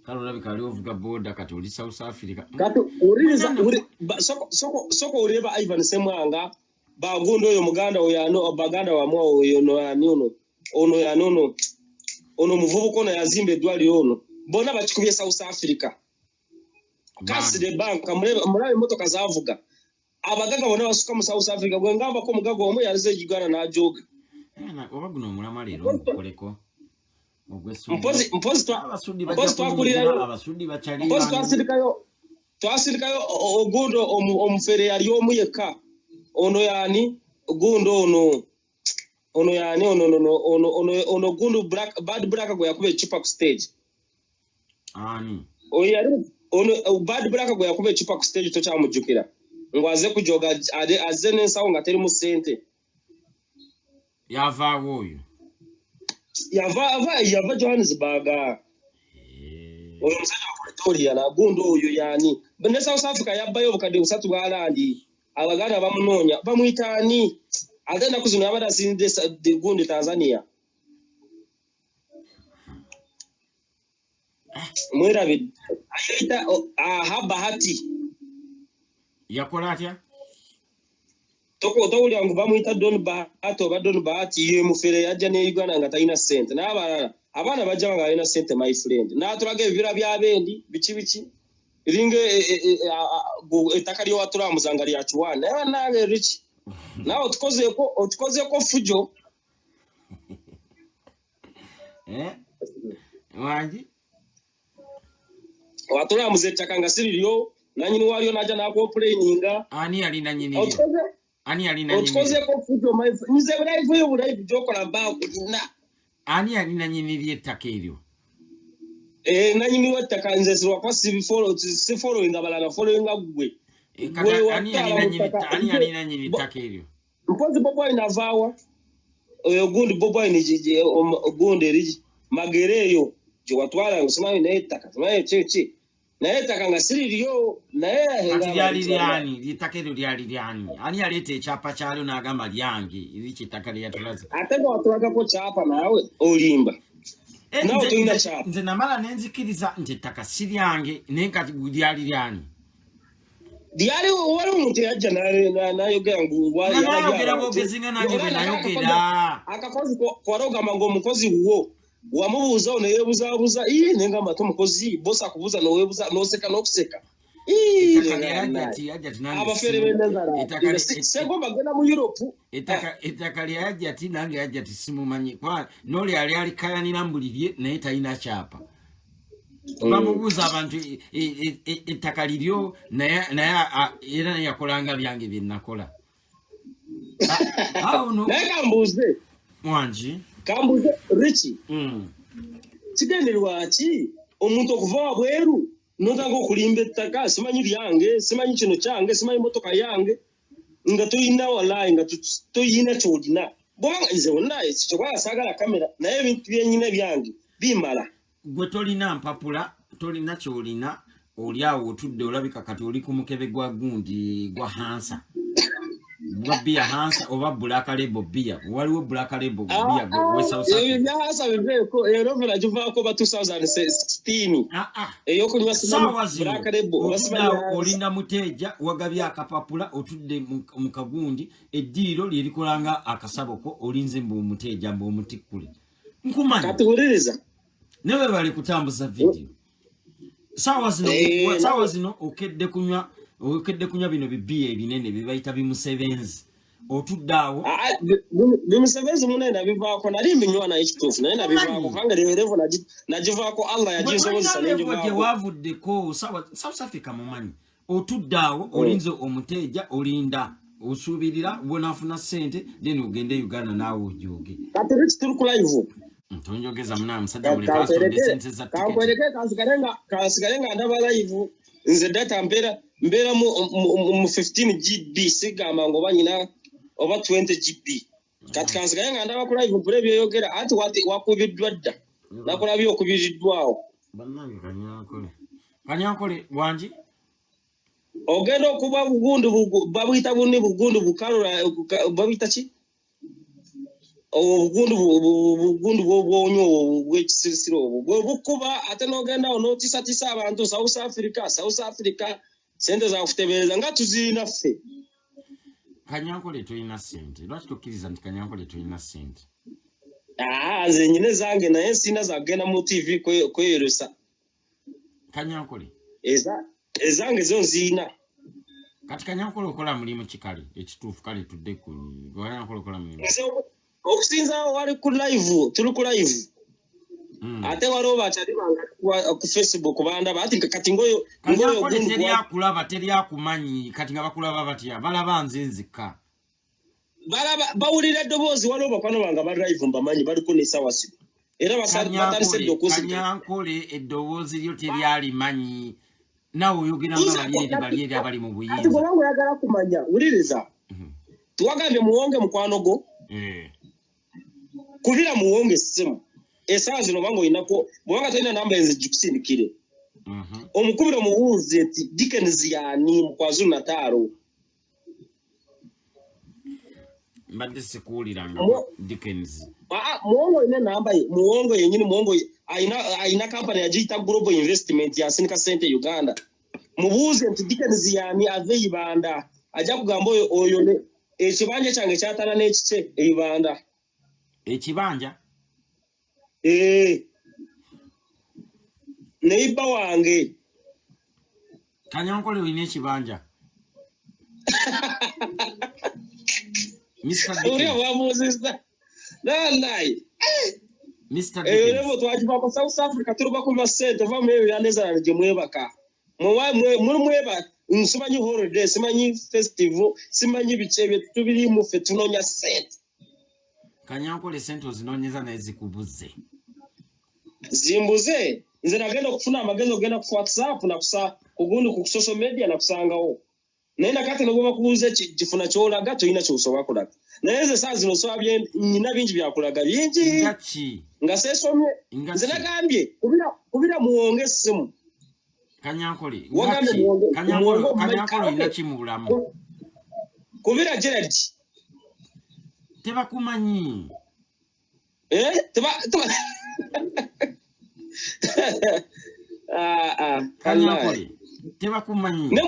Kale olabika ali ovuga boda kati oli South Africa. Kati owuliriza soko owulire ba Ivan Ssemwanga bagundi oyo muganda oyo ano baganda wamwe oyo ono ani ono ono yani ono ono muvubuka ono yazimba eddwaliro ono bonna bakikubye South Africa. Kasire bank mulabe emmotoka zaavuga. Abagaga bonna basuka mu South Africa gwe ngambako omugaga omu yazze e Uganda n'ajooga. Oba guno omulamwa leero ngukoleko. Mpozi twakulirayo mpozi twasirikayo ogundo omufere yali omu yekka ono yani gundo ono ono yani ono ono ono ono gundo black bad black gwe yakuba ecupa ku stage. Ani oyo yali ono bad black gwe yakuba ecupa ku stage tokyamujjukira ng'aze kujoga azze n'ensawo nga terimu ssente. Yavaawo oyo. Yava Johannesburg. Oyo omusajja wa Pretoria nagundo oyo yani. Ne South Africa yabbayo obukadde busatu bwa landi. Abaganda bamunoonya bamuyita ani? Ate ennaku zino yabadde asinzidde gundi Tanzania. Mwerabidde. Ayita aha Bahati. Yakola atya? Towulira ngu bamuyita Don Bahati oba Don Bahati ye mufere yajja ne Uganda nga talina ssente. N'abalala abaana bajja nga balina ssente my friend. N'atulaga ebibira by'abendi biki biki. Eringa ettaka ly'owatulamuza nga lya kiwaani. Naye bannange Rich, naawe otukozeeko fujo. Wangi? Watulamuza ettaka nga si liryo, nannyini waalyo n'ajja n'akomplaininga. Ani yali nannyini lyo? Ani yali nannyini? Otukozeeko fujo my friend. Nze live yo live gy'okola mbankulina. Ani yali nannyini ly'ettaka eryo? Nannyini w'ettaka nze sirwakuba si following abalala, following ggwe. Ani yali nannyini ttaka eryo? Mpozi Bobi Wine avaawa. Oyo gundi Bobi Wine gundi eri Magere eyo gye watwala simanyi naye ettaka simanyi ki ki. Naye ettaka nga si liryo naye kati lyali lyani? Ettaka eryo lyali lyani? Ani yaleeta ekyapa kyalyo n'agamba lyange eriki ettaka lye yatulaze? Ate nga watulagako kyapa naawe olimba. Naawe tolina kyapa. Nze namala ne nzikiriza nti ettaka si lyange naye kati lyali lyani? Lyali waliwo omuntu eyajja n'ayogera ngu nayogera bwogezi nga nange bwe nayogera. Akakozi kwali ogamba ng'omukozi wo wamubuuza ono yeebuzaabuza ii naye ngamba ate omukozi bosi akubuuza n'oweebuza n'oseka n'okuseka. Abafere b'e Segomba genda mu Europe. Ettaka lya Hajjati nange Hajjati simumanyi kuba n'oli yali alikayanira mbulirye naye talina kyapa. Bamubuuza abantu ettaka liryo naye era naye yakolanga byange bye nakola. Naye kambuuze. Wangi. Kambuuze Richi. Kigendererwa ki omuntu okuva wabweru n'otandika okulimba ettaka simanyi lyange simanyi kino kyange simanyi mmotoka yange. Nga toyina walayi, nga toyina kyolina. Bwobanga nze walayi kyobanga saagala kamera, naye ebintu byenyina byange bimala. Gwe tolina mpapula, tolina kyolina, oli awo otudde olabika kati oli ku mukebe gwa gundi gwa hansa, gwa bbiya hansa oba black label bbiya. Waliwo black label bbiya we South Ebyo Africa. Bya hansa biveeko, erovera givaako ba 2016. Ah, ah. Eyokunywa Saawa zino black label oba otudde simanyi awo Hansa. olinda muteeja, wagabye akapapula, otudde mu kagundi, eddiiro lye likolanga akasabo ko, olinze mbu omuteeja, mbu omutikkule. Nkumanyi. Kati wuliriza. Naye webale kutambuza vidiyo saawa zino. Saawa zino okedde kunywa bino bibiya ebinene byebayita bimusebenzi, otudde awo. Ah, ah, bimusebenzi munaye nabivaako, nali mbinywa naye kituufu, naye nabivaako kubanga level nagivaako, Allah yaginsobozesa level gye nengivaako. Wavuddeko sawa South Africa mumanyi, otudde awo olinze omuteeja, olinda, osuubirira bwonafuna ssente, then ogende Uganda naawe ojooge. Kati Rich, tuli ku live. Tonjogeza munaa musajja, muleka asonde sente za tiketi. Kankwereke kansigale nga ndaba live. Nze data mbeera mu 15 GB, sigamba nga oba nyina oba 20 GB. Kati kansigale nga ndaba ku live, mpule ebyoyogera anti wakubiddwa dda, nakulabye okubiriddwawo. Bannange, Kanyankole, Kanyankole wangi. Ogenda okuba bugundu babuyita bunni bugundu bukalula, babuyita ki obwo obugundu bugundu bwobwonyo obwo bwekisirisiri obwo bwe bukuba, ate n'ogenda awo n'otiisatiisa abantu South Africa, South Africa, sente zakutebereza nga tuzirina ffe. Kanyankole tolina ssente, lwaki tokkiriza nti Kanyankole tolina ssente? Aa, nze nyina ezange, naye sina zagenda mu TV kweyolesa. Kanyankole. Ezange zo nzirina. Kati Kanyankole okola mulimu ki? Kale ekituufu, kale tudde ku Kanyankole, okola mulimu? Nze okusinza wali ku live, tuli ku live. Ate waliwo bakyali bange ku Facebook bandaba ati kati ngoyo Kanyankole gundi teri akulaba, teri akumanyi. Kati nga bakulaba batya? Balaba nze nzikka. Balaba, bawulira eddoboozi. Waliwo bakwano bange ba live mbamanyi, baliko n'essaawa zino era batandise dda Kanyankole okunzija. Kanyankole, eddoboozi lyo teryalimanyi, naawe oyogera nga bali eri, bali eri abali mu Ati buyinza. Bwobanga oyagala kumanya, wuliriza. Tiwagambye Muwonge mukwano gwo? Eh. Kubira Muwonge essimu essaawa zino, obanga olinako, bwobanga tolina namba enze gikusindikire. Omukubire omubuuze nti Dickens yaani mu KwaZulu Natal. Mbadde sikuwuliranga. Dickens. Ah, Muwongo olina enamba ye? Muwongo yenyini, Muwongo ayina kampani yagiyita Global Investment, yasindika sente e Uganda. Mubuuze nti Dickens yaani ave Ibanda, ajja kugamba oyo ekibanja kyange kyatana n'ekikye e Ibanda. Ekibanja? Eh. Neighbor wange. Kanyankole olina ekibanja, Mr. Oli Dickens. abamuuzizza nanayi. Mr. Eyo Dickens. Level twagivako. South Africa tuli bakuba ssente, ova mu ebyo bya Netherland gye mwebaka. Muli mweba, simanyi holiday, simanyi festival, simanyi biki ebyo tubirimu, ffe tunoonya ssente. Kanyankole, sente ozinoonyeza naye zikubuze. Zimbuze. Nze nagenda okufuna amagezi ogenda ku WhatsApp nakusa kugundi ku social media nakusangawo, naye nakati nobwe bakubuuza kifuna kyolaga, tolina kyosobola kulaga. Naye nze saa zino soba nyina bingi byakulaga, bingi. Nga ki? Nga seesomye. Nga Nze ki? nagambye kubira Muwonge essimu. Kanyankole, nga Wagambye ki? Muwonge Kanyankole, omumanyi- Kanyankole olina Okay. ki mu bulamu? Kubira Gerard. Tebakumanyi. Eh, teba ah, ah, Kanyankole, tebakumanyi. Ne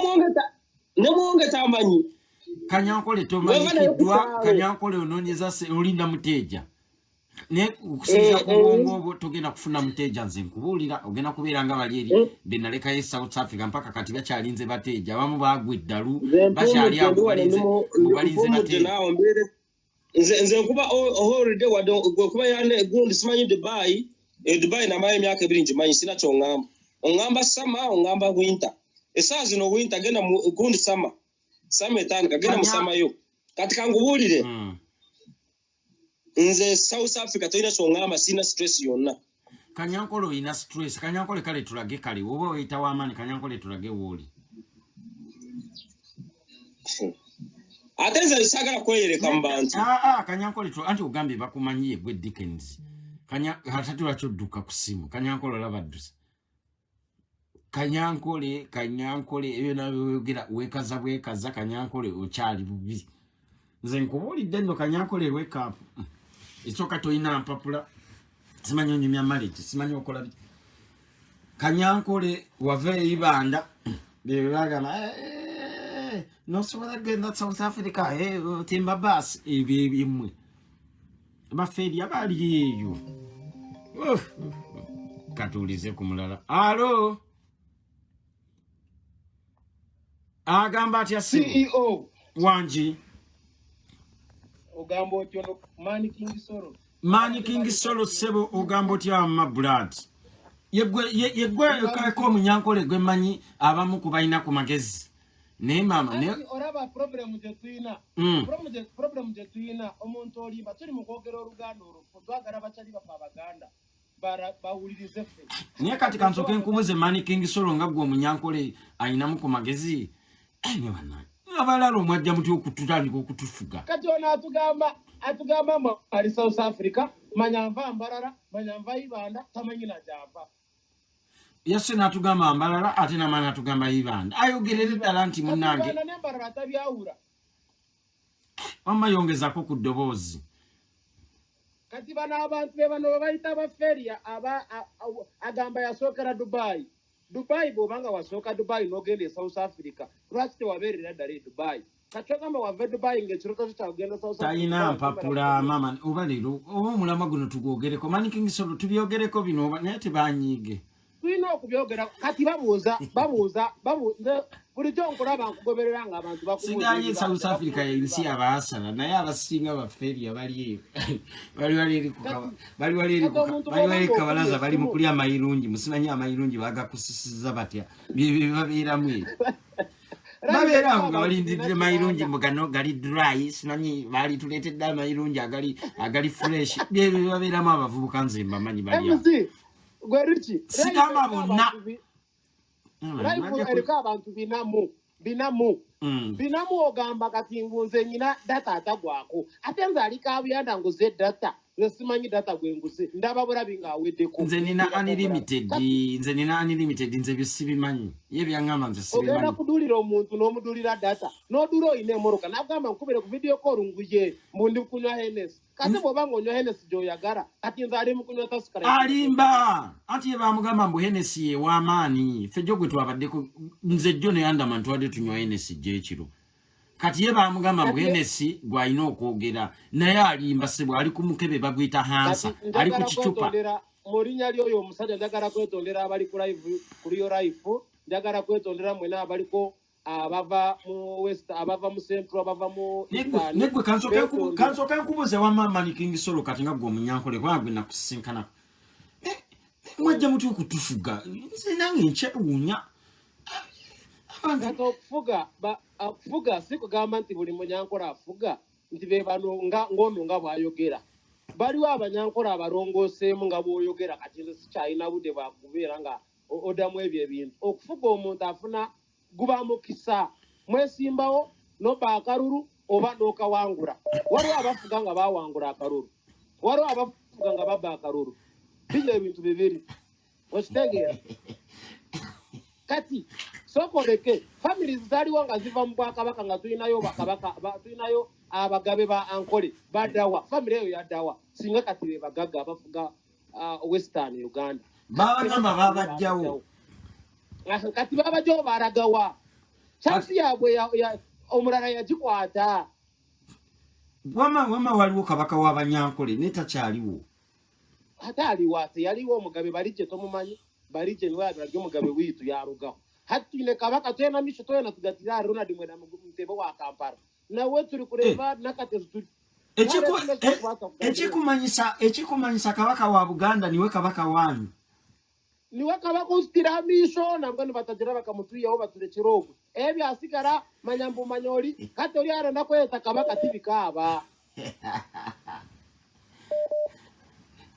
Muwonge tamanyi. Kanyankole Weva naye tomanyikiddwa. ku kyalo. Kanyankole onoonyeza olinda muteeja, naye okusinziira ku bwongo obwo togenda kufuna muteeja. Nze nkubuulira, ogenda kubeera nga bali eri be nalekayo e South Africa, mpaka kati bakyalinze bateeja. Abamu baagwa eddalu, Nze bakyali mpumudde, awo ndi wano mbu balinze mpumudde bateeja. naawe mbeere nze nkuba holiday wadde gwe kuba yane gundi simanyi Dubai. E Dubai namayo emyaka 2, ngimanyi, sina kyoŋŋamba. Oŋŋamba summer, oŋŋamba winter. Essaawa zino winter, genda mu gundi summer, summer etandika, genda mu summer yo. Kati kangubuulire. Nze South Africa tolina kyoŋŋamba, sirina stress yonna. Kanyankole olina stress. Kanyankole, kale tulage, kale oba oyita w'amaanyi. Kanyankole, tulage wooli. Ate nze saagala kweyereka mu bantu. Aa ah, ah, Kanyankole anti ogambye bakumanyi ye gwe Dickens. Kanya ate lwaki odduka ku ssimu? Kanyankole olaba adduse. Kanyankole, Kanyankole ebyo nabyogera wekaza bwekaza. Kanyankole okyali bubi. Nze nkubuulidde nno Kanyankole, wake up. Ekyoka tolina mpapula, simanyi onyumya marriage, simanyi okola biki. Kanyankole wava eibanda bebagamba eh, nosobola kugenda South Africa, eh, timba basi ebyo ebyemmwe bafeeri abali eyo. Katuulize ku mulala. Alo, agamba atya? CEO. Wangi. Ogamba otyo no Man King Solo. Man King Solo, ssebo, ogamba otya ma blood? Yegwe kako omunyankole gwe mmanyi abamu ku balina ku magezi, naye maama ne Olaba problem gye tuyina. Problem gye tuyina, omuntu olimba, tuli mu kwogera oluganda olufu, twagala bakyali bafe abaganda bawulirize ffe. Naye kati kansooke nkubuze, Man King Solo, nga gwe omunyankole ayinamu ku magezi, ne bannange abalala omwajja mutya okututandika okutufuga? Kati ono atugamba mbu ali South Africa, manya nva Mbarara, manya nva Ibanda, tamanyi na gyava. Yase n'atugamba Mbarara, ate namala n'atugamba Ibanda. Ayogerere ddala nti munnange Ibanda n'Embarara tabyawula. Wamma yongezako ku ddoboozi. Kati bano abantu be bano bebayita baferia aba agamba yasookera Dubai. Dubai, bw'obanga wasooka Dubai n'ogenda e South Africa, lwaki tewabeerera ddala e Dubai? Kati ogamba wava e Dubai ng'ekirooto kyo kyakugenda South Africa. Talina mpapula maama. Oba leero oba omulamwa guno tugwogereko, Man King Solo, tubyogereko bino oba naye tebanyiige. Tulina okubyogera. Kati babuuza nze bulijjo nkulaba, nkugoberera nga abantu bakubuuza Siganye ebibanja, South Africa bakubuuza ensi ebibanja. abaasala, naye abasinga bafeeria bali eyo, bali wali eri ku bali wali eri Kati ku omuntu bali wali bw'oba ku kabalaza, ng'okubye bali mu essimu kulya amayirungi. Musimanyi amayirungi bagakusisiza batya? Byebyo babeeramu eyo. Live Babeera eriko awo nga abantu balindiridde bina mayirungi kinaana. mu gano gali dry, simanyi baali tuleetedde amayirungi agali fresh. Byebyo babeeramu abavubuka, nze mbamanyi bali awo. MC gwe Riki, live Sigamba eriko bonna. abantu live eriko abantu binamu binamu binamu. Ogamba kati ngu nze nyina data atagwako, ate nze ali Kabuyanda nguze data, nze simanyi data gwe nguze, ndaba bulabi ng'aweddeko. Nze nina Ndirako omulala. unlimited. Kati Nze nina unlimited, nze byo sibimanyi, ye byaŋŋamba nze ogenda sibimanyi. kudulira omuntu n'omudulira data, n'odula oyina emmotoka, n'agamba nkubire ku video call nguye mbu ndi kunywa Hennessy. Kati bw'oba ng'onywa Hennessy gy'oyagala, kati nze ali mu kunywa Tusker. Alimba, anti ye bamugamba mbu Hennessy ew'amaanyi. Ffe jjo gwe twabaddeko, nze jjo ne Andama ntwadde tunywa Hennessy jjo ekiro. Kati ye bamugamba mbu Kati Hennessy gw'alina okwogera naye. Alimba sebwe, ali ku mukebe baguyita Hansa, Kati ali ku njagala kicupa. kwetondera mu linnya ly'oyo omusajja, njagala kwetondera abali ku live, kuli yo live, njagala kwetondera mwena abaliko, abava mu west, abava mu central, abava mu eastern. Negwe Beetondera. kansooke nkubuuze wamma, Man King Solo, kati nga gwe omunyankole, kubanga gwe nakusisinkanako, mwajja mutya okutufuga? Nze nange nkyewuunya abantu. Kati okufuga okufuga si kugamba nti buli munyankole afuga nti be bano nga ng'ono nga bw'ayogera. Baliwo abanyankole abalongooseemu nga bw'oyogera. Kati nze sikyalina budde bwakubeera nga oddamu ebyo ebintu. Okufuga, omuntu afuna guba mukisa, mwesimbawo noba akalulu oba n'okawangula. Waliwo abafuga nga bawangula akalulu, waliwo abafuga nga babba akalulu. Bino ebintu bibiri, okitegeera? Kati sooka oleke families zaliwo nga ziva mu bwakabaka, nga tulinayo bakabaka tulinayo abagabe ba Ankole baddawa? Family eyo yaddawa singa kati be bagagga abafuga western Uganda? Babagamba babajjawo. Ah, kati babajjawo balagawa? Chance yaabwe omulala yagikwata. Wama waliwo kabaka w'abanyankole naye takyaliwo. Ate aliwa? Teyaliwo omugabe Balijje? Tomumanyi Balijje? Niwe abirarya omugabe wiitu yarugaho. Hati twine kabaka twena misho twena tugatira ahari Ronald Mwenda Mutebe wa Kampala, nawe turi kureeba nakatezi turi Ekikumanyisa kabaka wa Buganda niwe kabaka wanyu. Niwe kabaka ozitire amiisho, nambwo nibatagira bakamutwihaho baturekere ogwe ebyasigara. Manya mbu manya ori kati ori arenda kweyeta kabaka tibikaaba.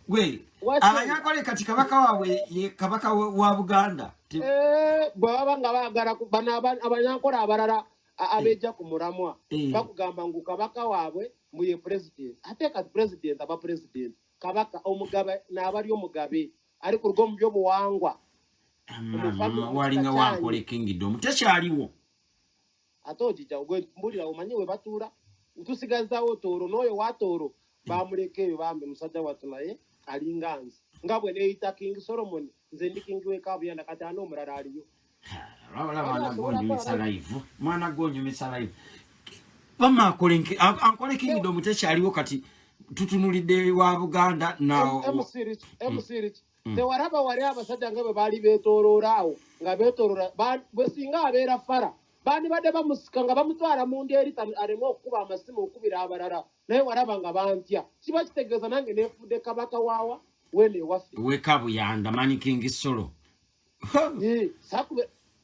Gwe Wakiri. abanyankole kati kabaka waabwe ye kabaka wa Buganda. Eh, bwe baba nga baagala bano abanyankole abalala. Abeejja ku mulamwa bakugamba ngu kabaka waabwe mbu ye pulezidenti, ate kati pulezidenti aba pulezidenti, kabaka omugabe naabali omugabe ali ku lugo mu byobuwangwa. Walinga wankole kingdom tekyaliwo. Ate ogijja gwe mbulira, omanyi we batuula, tusigazawo Tooro n'oyo wa Tooro bamuleka eyo bambi musajja wattu, naye alinga nze nga bwe neeyita King Solomon, nze ndi king w'e Kabuyanda. Kati ani omulala aliyo? Wabula mwana gwonyumisa live, mwana gwonyumisa live. Wamma ankole kingdom tekyaliwo, kati tutunulidde wa Buganda na MC Rich, MC Rich, tewalaba wali abasajja nga bwe baali beetooloola awo, nga beetooloola bwe singa abeera fara bandibadde bamusika nga bamutwala mu ndi eri aleme okukuba amasimu okubira abalala, naye walaba nga bantya. Kiba kitegeeza nange neefudde kabaka waawa weeno ewaffe. Wekabuyanda mani King Solo. Eh,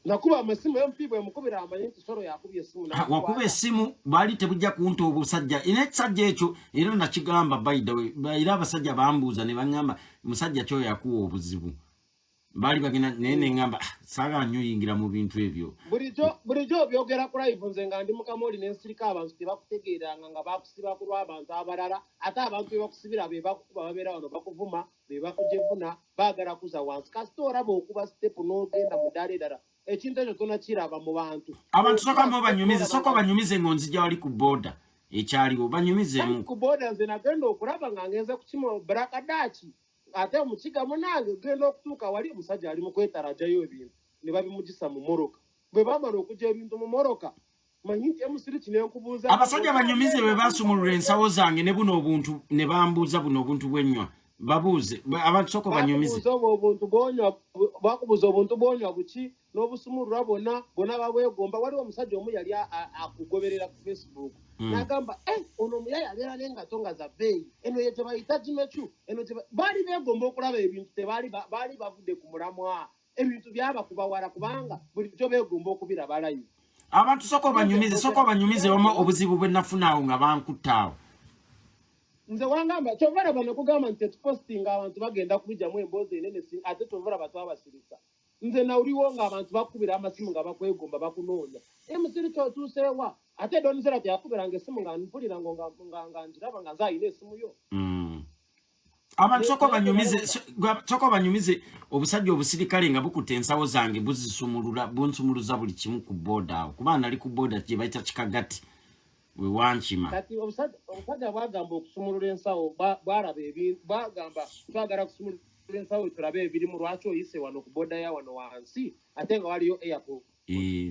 nakuba amasimu, MP bwe mukubira amanyi nti Solo yakubye essimu. Wakuba essimu, baali tebujja kunta obusajja, era ekisajja ekyo era nakigamba, by the way, era abasajja bambuuza ne baŋŋamba musajja kyoyo yakuwa obuzibu, baali bagenda naye neŋŋamba, "Ah, saagala nnyo oyingira mu bintu ebyo." Bulijjo obyogera ku live, nze nga ndi mukamoli nensirika, abantu tebakutegeeranga nga bakusiba ku lw'abantu abalala, ate abantu be bakusibira be bakukuba, babeera wano bakuvuma, be bakujevuna, baagala kuza wansi. Kasita olaba okuba step n'ogenda mu ddaala eddala, ekintu ekyo tonakiraba mu bantu. Abantu soka mo banyumize, soka banyumize ng'onzija wali ku boda ekyaliwo, banyumizeemu. Ku boda nze nagenda okulaba nga ngenze kukima Black Dutch, ate omukiga munange genda okutuuka wali omusajja ali mu kwetalajayo ebintu ne babimugisa mu mmotoka. Bwe bamala okugya ebintu mu mmotoka, manyi nti emusiri kinenkubuuza. Abasajja banyumize bwe basumulula ensawo zange ne buno obuntu ne bambuuza buno obuntu bwenywa, babuuze abantu, sooka banyumize. Bakubuuza obwo obuntu bwonywa, bakubuuza obuntu bwonywa buki n'obusumulula bwonna bwonna babwegomba. Waliwo omusajja omu yali akugoberera ku Facebook, n'agamba, "Eh, ono omuyayi abeera n'engato nga za bbeeyi, eno ye gye bayita Jimmy Choo, eno gye baali beegomba okulaba ebintu. Tebaali baali bavudde ku mulamwa, ebintu byabakuba wala kubanga bulijjo beegomba okubiraba live. Abantu sooka obanyumize, sooka obanyumize wamu obuzibu bwe nafuna awo nga bankutta awo. Nze wangamba kyova laba nekugamba nti tetupositinga, abantu bagenda kubijjamu emboozi enene, ate kyova laba twabasirisa. Nze nawuliwo ng'abantu bakubira amasimu nga bakwegomba, bakunoonya, emusiri kyotuuseewa, ate Donzera teyakubiranga essimu nga mpulira ngo nga ngiraba nga nze ayina essimu yo. Abantu sooka obanyumize, sooka obanyumize obusajja obusirikale nga bukutte ensawo zange buzisumulula, bunsumuluza buli kimu ku boda awo, kuba nali ku boda gye bayita Kikagati we wankima. Kati omusajja bwagamba okusumulula ensawo, bwalaba ebintu, bwagamba twagala kusumulula ensawo tulabe ebirimu, lwaki oyise wano ku boda ya wano wansi ate nga waliyo airport,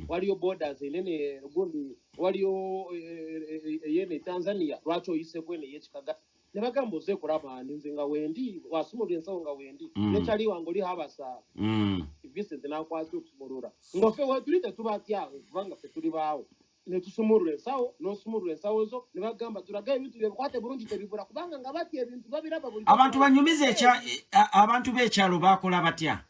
waliyo borders enene gundi, waliyo eyene Tanzania, lwaki oyise kwene eyekikagati? Ne bagamba oze kulaba ani? Nze nga wendi wasumulula ensawo nga wendi nekyali wange oli habasa Vincent nakwasa okusumulula nga ffe wetuli tetubatya kubanga ffe tuli baawo, netusumulula ensawo, n'osumulula ensawo zo, ne bagamba tulage ebintu byebikwate bulungi tebibula, kubanga nga batya ebintu babiraba buli. Abantu banyumize abantu b'ekyalo bakola batya?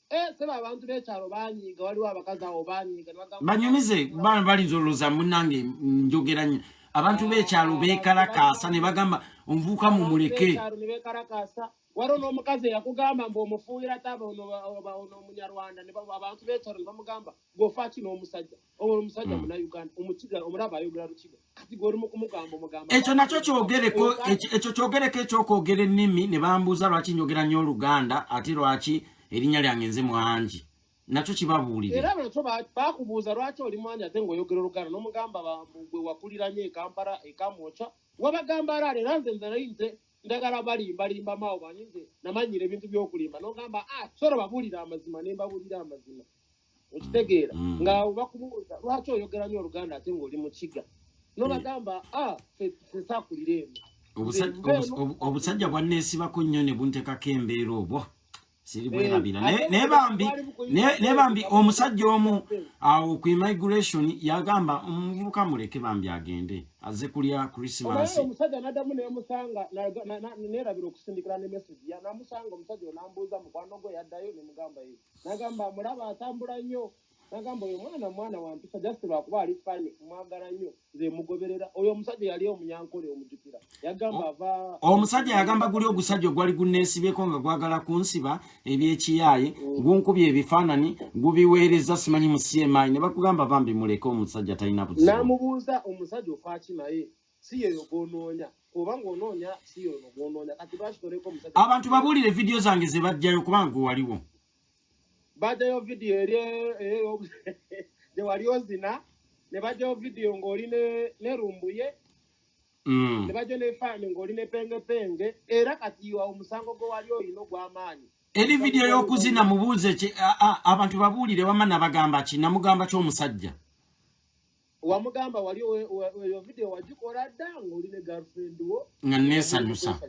Eh, seba abantu b'ekyalo banyiiga, waliwo abakazi awo banyiiga ne bagamba Banyumize bana balinza olowooza munnange njogera nnyo. Abantu b'ekyalo beekalakaasa ne bagamba omuvubuka mumuleke. Abantu b'ekyalo ne beekalakaasa. Waliwo n'omukazi eyakugamba mbu omufuuyira taba ono omunyarwanda, ne abantu b'ekyalo ne bamugamba gwofa ki n'omusajja owo, omusajja munauganda omukiga omulaba ayogera Lukiga, kati gwe oli mu kumugamba omugamba Ekyo nakyo kyogereko, ekyo kyogereko ekyokwogera ennimi, ne bambuuza lwaki njogera nnyo Oluganda, ate lwaki erinnya lyange nze Mwangi, nakyo kibabuulire. Era nakyo bakubuuza lwaki oli Mwangi ate ng'oyogera Oluganda, n'omugamba gwe wakulira nnyo e Kampala e Kamwokya, wabagamba alaala. Era nze nali nze ndagala balimbalimbamu awo, banyi nze namanyira ebintu by'okulimba, n'ogamba, ah, sora babuulira amazima, ne mbabuulira amazima, okitegeera? Nga bakubuuza lwaki oyogera nnyo Oluganda ate ng'oli Mukiga, n'obagamba, ah, ffe saakulira eno. Obusajja bwanneesibako nnyo ne buntekako embeera, obwo siri bwerabira. Naye bambi, naye bambi omusajja omu awo ku immigration yagamba omuvubuka muleke bambi agende azze kulya Christmas. Omusajja naddamu nemusanga, nerabira okusindikira ne message, namusanga omusajja onambuuza mukwano gwe yaddayo, nemugamba ye, nagamba mulaba atambula nnyo. Nagamba oyo mwana mwana wampisa, just lwakuba ali funny, mwagala nnyo, nze mugoberera. Oyo omusajja yali omunyankole, omujjukira, yagamba ava Omusajja yagamba guli ogusajja ogwali gunneesibyeko nga gwagala kunsiba ebyekiyaaye, gunkubye ebifaananyi, gubiweereza simanyi mu CMI, ne bakugamba bambi muleke, omusajja talina buzibu. N'amubuuza omusajja ofaaki naye, si yeyo gw'onoonya, oba ng'onoonya si yono gw'onoonya, kati lwaki toleka omusajja? Abantu babuulire vidiyo zange ze bajjayo, kubanga gwe waliwo. Bajjayo vidiyo eri gye wali ozina, ne bajjayo vidiyo ng'oli ne Lumbuye, ne bajja n'efaani ng'oli ne Pengepenge. Era kati omusango gwe wali olina ogw'amaanyi. Eri vidiyo y'okuzina, mubuuze abantu babuulire wama nabagamba ki, namugamba ki omusajja? Wamugamba wali eyo vidiyo wagikola dda ng'oli ne girlfriend wo. Nga neesanyusa.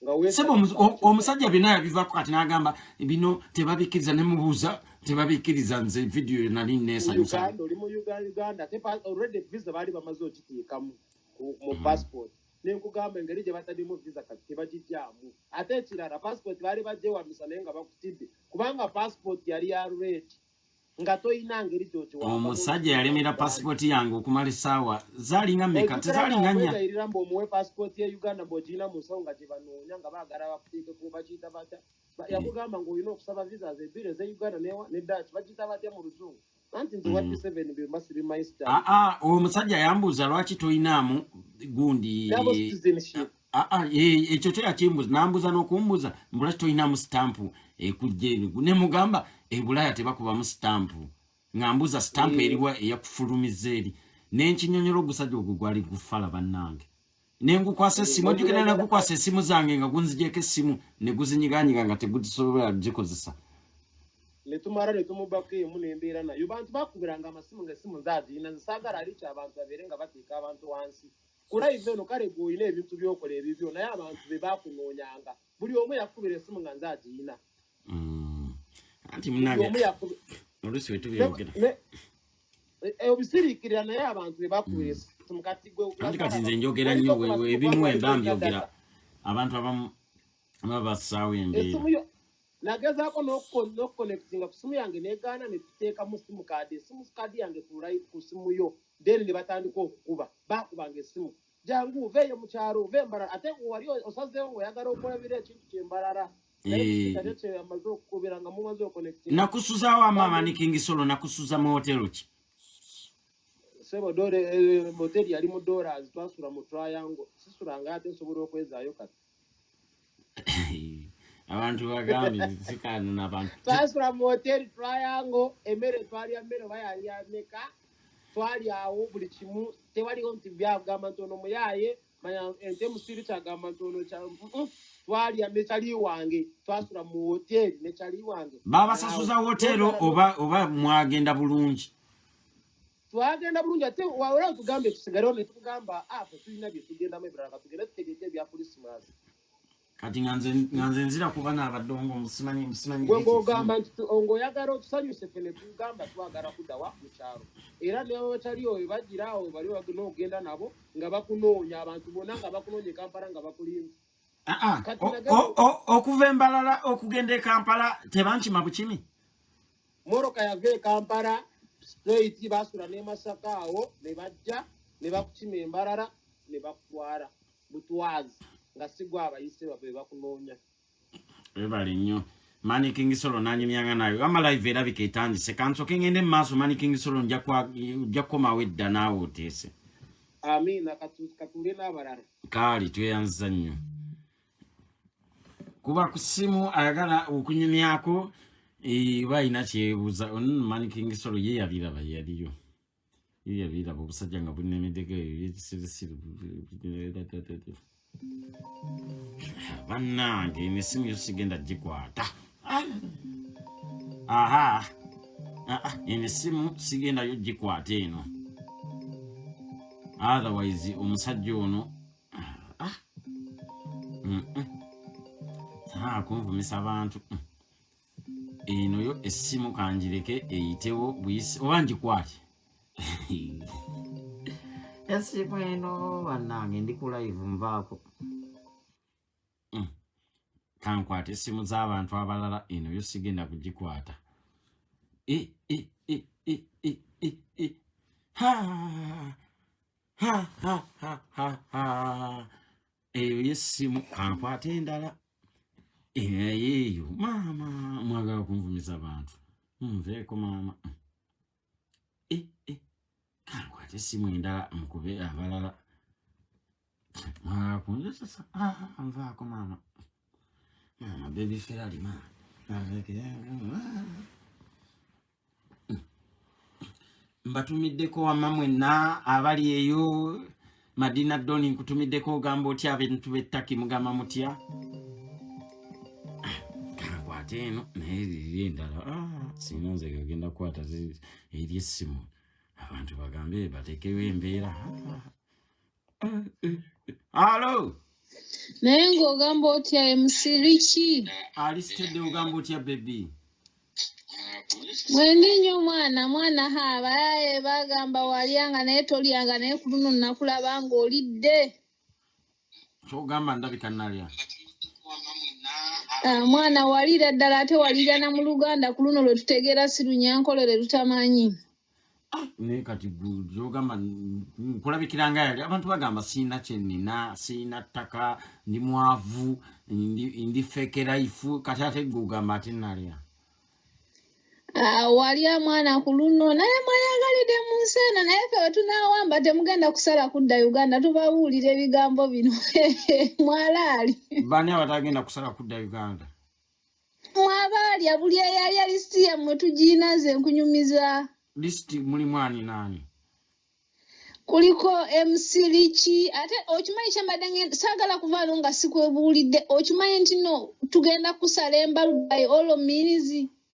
Nga weesanyusa. Sebo, omusajja byonna yabivako kati n'agamba bino tebabikkiriza. Ne mubuuza, tebabikkiriza, nze vidiyo nali neesanyusa. Uganda, oli mu Uganda ate already visa baali bamaze okiteekamu mu passport. Nenkugamba engeri gye bataddemu visa kati tebagijjaamu. Ate ekirala, passport baali bagyewamisa naye nga bakutidde, kubanga passport yali ya red nga toyina ngeri gyogiwambamu. Omusajja yalemera pasipooti yange okumala essaawa zaalinga mmeka? Tezaalinga nnya. Okwegayirira mbu omuwe passport ye Uganda, mbw'ogirina mu nsawo nga gye banoonya nga baagala bakuteekeko, bakiyita batya? Yakugamba ng'olina okusaba visas ebbiri, eze Uganda ne Dutch, bagiyita batya mu Luzungu? Anti nze wa P7 bimba sibimanyi sita. Aa, omusajja yambuuza lwaki toyinaamu gundi. Double citizenship. Aa, ekyo kyo yakimbuuza, nambuuza n'okumbuuza mbu lwaki toyinaamu sitampu ekujja eno. Ne mugamba e Bulaaya tebakubamu sitampu, nga mbuuza sitampu eriwa eyakufulumiza eri. Nenkinyonyola ogusajja ogwo gwali gufala bannange, nengukwasa essimu. Ojjukira nagukwasa essimu zange nga gunzigyeko essimu ne guzinyiganyiga nga teguzisobola gikozesa. Ne tumala ne tumubako emu n'embeera nayo. Bantu bakubiranga amasimu nga essimu nze agirina. Nze saagala alikyo abantu babeere nga bateeka abantu wansi ku live eno. Kale gwe olina ebintu by'okola ebibyo, naye abantu be bakunoonyanga, buli omu yakubira essimu nga nze agirina. Anti Buli munange omu yakubi oluusi wetubyogera. Obisiriikirira, naye abantu be bakubira essimu kati gwe Anti kati nze njogera nnyo, ebimu emba mbyogera, abantu abamu baba bassaawo embeera. Essimu yo nagezaako n'okuconnectinga ku simu yange negaana, ne tuteekamu sim card, esimu card yange ku simu yo, then ne batandika okukuba. Bakubanga essimu, jangu oveeyo mu kyalo, ove Embalala, ate wali osazeewo ng'oyagala okulabira ekintu kyembalala, naye kyo kyamaze okukubira nga mumaze oconnectinga. Nakusuzaawo amaama ne King Solo, nakusuza mu hotelo ki? Sebo, dore hoteli yali mu Dollars, twasula mu Triangle. Sisulanga ate nsobola okwezaayo kati. Abantu bagambye sikanona abantu. Twasula mu hoteli Triangle, emmere twalya mmere oba yali yameka, twali awo buli kimu tewaliwo nti byagamba nti ono muyaaye, manya ente musiru kyagamba nti ono twalya nekyali wange, twasula mu hoteli nekyali wange. Babasasuza hotelo oba mwagenda bulungi? Twagenda bulungi, ate wawera otugambe tusigalewo, ne tukugamba, ah, ffe tulina bye tugendamu ebirala, katugende tutegeke ebya Christmas. Kati nga nze nzira kuba naabadongo musimanyi musimanyi. Gwe ng'ogamba nti ng'oyagala otusanyuse, ffe ne tugamba twagala kuddawa mu kyalo. Era nebakyali oyo bagira awo bali bagenda okugenda nabo nga bakunoonya, abantu bonna nga bakunoonya e Kampala nga bakulinze. Ah, ah, Kati okuva Embalala okugenda e Kampala tebankima bukimi. Moroka yava e Kampala straight, basula ne Masaka awo, ne bajja ne bakukima Embalala ne bakutwala butwazi nga si gwe abayise be bakunoonya. Webale nnyo Mani King Solo, nanyumyanga nawe wama live erabika etandise. Kansoke ngende mu maaso. Mani King Solo, nja kukomawo edda naawe oteese. Amiina, katuule n'abalala. Kaali tweyanziza nnyo kuba ku ssimu ayagala okunyumyako, oba alina kyebuuza. Mani King Solo ye yabiraba, yaliyo, ye yabiraba obusajja nga bunemeddeko ebyekisirusiru. Bannange, eno essimu yo sigenda gikwata. Aha. Ah, ah, eno essimu sigendayo gikwata eno, otherwise omusajja ono ah. Ah, kunvumisa abantu. Eno yo essimu kanjireke eyitewo buyisi oba ngikwate essimu eno. Bannange, ndi ku live, nvaako. Kankwate essimu z'abantu abalala, eno yo sigenda kugikwata. E, e, e. e, e, e, e. Ha ha ha ha ha ha. Eyo yessimu, kankwate endala eyo. Maama, mwagala kunvumisa bantu, munveeko maama. E, e. Kankwate essimu endala mukube abalala. Mwagala kunzesesa. Ah, nvaako maama, maama, baby Ferrari, maama. Mbatumiddeko wamma mwenna abali eyo. Madina Doni, nkutumiddeko. Ogamba otya? Abantu b'ettaki mugamba mutya? Kankwate eno naye eriri endala. Ah, sina nze gagenda kukwata eri essimu, abantu bagambe batekewo embeera. Alo. Naye ng'ogamba otya, MC Riki? Alisitedde. Ogamba otya, baby? Mwendi nnyo mwana mwana. Ha, abayaye bagamba walyanga naye tolyanga, naye ku luno nakulaba ng'olidde. Kyogamba ndabika nalya? Ah, mwana, waliira ddala, ate waliira na mu Luganda ku luno lwe tutegeera, si Lunyankole lwe lutamanyi. Naye kati gyogamba nkulabikira nga yali. Abantu bagamba siina kyenina, siina ttaka, ndi mwavu, ndi fake life. Kati ate gwe ogamba ate nalya? Ah, walya mwana ku luno, naye mweyagalidde mu nsi eno. Naye ffe bwe tunaawamba temugenda kusala kudda Uganda, tubabuulira ebigambo bino mwalaali. Bani abatagenda kusala kudda Uganda? Mwabaalya, buli eyalya lisiti yammwe tugiina, nze nkunyumiza. Lisiti mulimu ani naani? Kuliko MC Riki. Ate okimanyi kyembadde saagala kuvaano nga sikwebuulidde, okimanyi nti no tugenda kusala embalu by all means.